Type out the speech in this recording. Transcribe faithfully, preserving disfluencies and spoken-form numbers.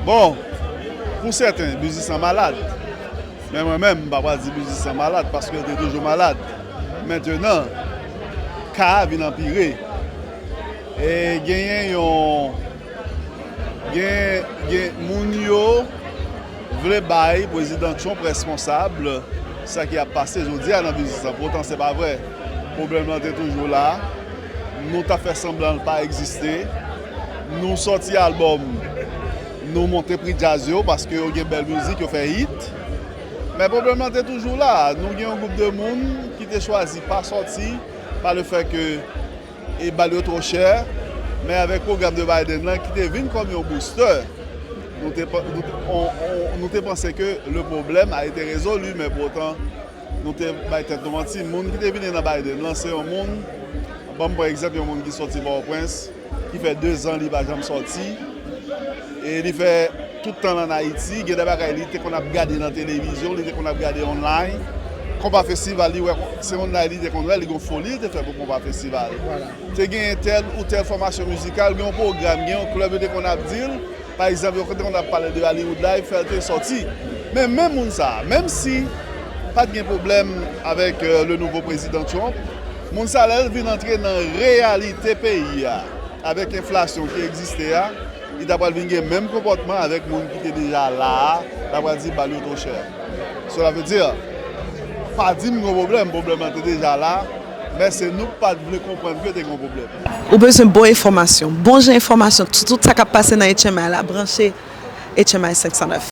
Bon, pou sèten, Biznis lan malad. Men mwen menm, m pa pral di Biznis lan malad, paske l te toujou malad. Mentenan, ka a vin anpire. E genyen yon, gen, gen moun yo vle bay Prezidan Trump responsab sa ki ap pase jodi a nan Biznis lan. Poutan, se pa vre. Pwoblèm lan te toujou la. Nou t ap fè sanblan l pa egziste. Nou sòti albòm, nou monte pri djaz yo paske yo gen bèl mizik, yo fè hit. Men pwoblèm lan te toujou la. Nou gen yon gwoup de moun ki te chwazi pa sòti pa le fè ke e ba l yo twò chè. Men avèk pwogram de Biden lan ki te vin kòm yon booster, nou te, pa- nou, te- on- on- nou te panse ke le problème a été résolu, men poutan, nou te bay tèt nou manti. Moun ki te vini nan Biden lan, se yon moun, ban m pran egzanp, yon moun ki sòti Pòtoprens, ki fè de zan li pa janm sòti, e li fè tout tan l ann Ayiti, gen de bagay li te konn ap gade nan televizyon, li te konn ap gade online. Konpa Festival, li wè, se online li te konn wè, li gon foli li te fè pou Konpa Festival. Te gen tèl ou tèl fòmasyon mizikal, gen yon pwogram, gen yon klèb yo te konn ap di l. Pa egzanp, yo te konn ap pale de Hollywood Live, fè l te sòti. Men menm moun sa a, menm si pa t gen pwoblèm avèk euh, le nouvo prezidan Trump, moun sa a, lè l vin antre nan reyalite peyi a, avèk enflasyon ki egziste a, li ta pral vin gen menm konpòtman avèk moun ki te deja la a, ta pral di ba l yo twò chè. Cela veut dire, pa di m gen pwoblèm, pwoblèm lan te deja la, men se nou k pa t vle konprann ke te gen pwoblèm. Ou bezwen bon enfòmasyon, bon jan enfòmasyon sou tout sa k ap pase nan H M I la, branche H M I senk san nèf.